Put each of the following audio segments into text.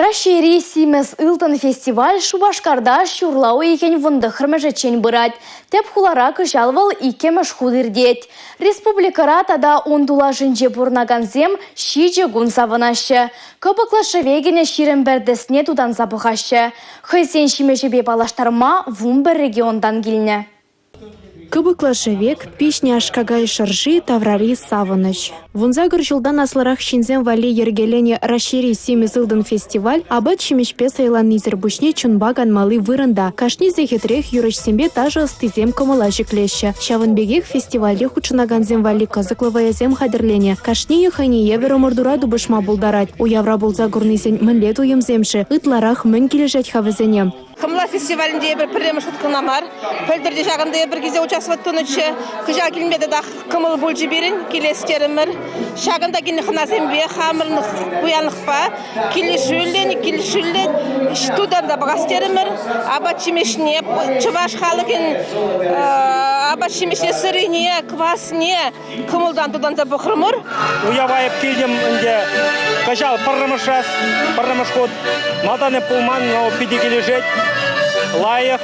Раҫҫейри «Симӗс ылтӑн» фестиваль Шупашкарта ҫурла уйӑхӗн 19-мӗшӗччен пырать. Тӗп хулара кӑҫал вӑл иккӗмӗш хут иртет. Республикӑра тата ун тулашӗнче пурӑнакансем ҫичӗ кун савӑнаҫҫӗ. Кӑпӑклӑ шӗвекӗн 21 тӗсне тутанса пӑхаҫҫӗ. Хӑйсен ҫимӗҫӗпе паллаштарма 11 регионтан килнӗ. Кӑпӑклӑ шӗвек, пиҫнӗ аш-какай шӑрши, таврари савӑнӑҫ. 18 ҫултан аслӑрах ҫынсем валли йӗркеленӗ Раҫҫейри «Симӗс ылтӑн» фестиваль апат-ҫимӗҫпе сӑйланнисӗр пуҫне чунпа канмалли вырӑн та. Кашни сехетрех юрӑҫсемпе ташӑ ӑстисем кӑмӑла ҫӗклеҫҫӗ. Ҫавӑн пекех фестивальте хутшӑнакансем валли кӑсӑклӑ вӑйӑсем хатӗрленӗ. Кашнийӗ хӑйне евӗр ӑмӑртура тупӑшма пултарать. Уявра пулса курнисен мӗнле туйӑмсем-ши? Ытларах мӗн килӗшет-ха вӗсене? Хӑмла фестивалӗнче эпир пӗрремӗш хут кӑна мар. Пӗлтӗр те ҫакӑнта эпир килсе участвовать тунӑччӗ. Кӑҫал килме татах кӑмӑл пулчӗ пирӗн, килес терӗмӗр. Ҫакӑнта килнӗ хӑнасемпе хамӑрӑн пуянлӑхпа килӗшӳллӗн, килӗшӳллӗн тутанса пӑхас терӗмӗр. Апат-ҫимӗҫне, чӑваш халӑхӗн апат-ҫимӗҫне, сӑрине, квасне кӑмӑлтан тутанса пӑхрӑмӑр. Уява эп килтӗм ӗнтӗ кӑҫал пӗрремӗш раз, пӗрремӗш хут. Малтан эп пулман, но питӗ килӗшет. Лайӑх,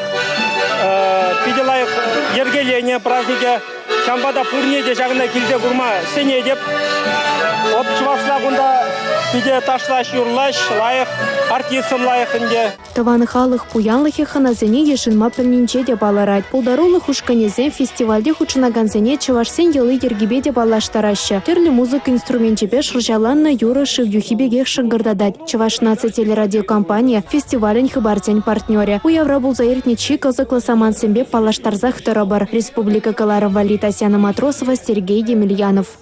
питӗ лайӑх йӗркеленӗ празднике. Ҫавӑнпа та пурне те ҫакӑнта килсе курма сӗнетӗп. Вот чӑвашла кунта питӗ ташлаҫ, юрлаҫ, лайӑх, артистсем лайӑх ӗнтӗ. Тӑван халӑх пуянлӑхӗ хӑнасене йышӑнма пӗлнинче те палӑрать. Пултарулӑх ушкӑнӗсем фестивальте хутшӑнакансене чӑвашсен йӑли-йӗркипе те паллаштараҫҫӗ. Тӗрлӗ музыка инструменчӗпе шӑрҫаланнӑ юрӑ шыв юххи пекех шӑнкӑртатать. Чӑваш наци телерадиокомпанийӗ фестивалӗн хыпарсен партнерӗ. Уявра пулса иртнӗ чи кӑсӑклӑ самантсемпе паллаштарсах тӑрӑпӑр. Республика кӑларӑм валли Татьяна Матросова, Сергей Емельянов.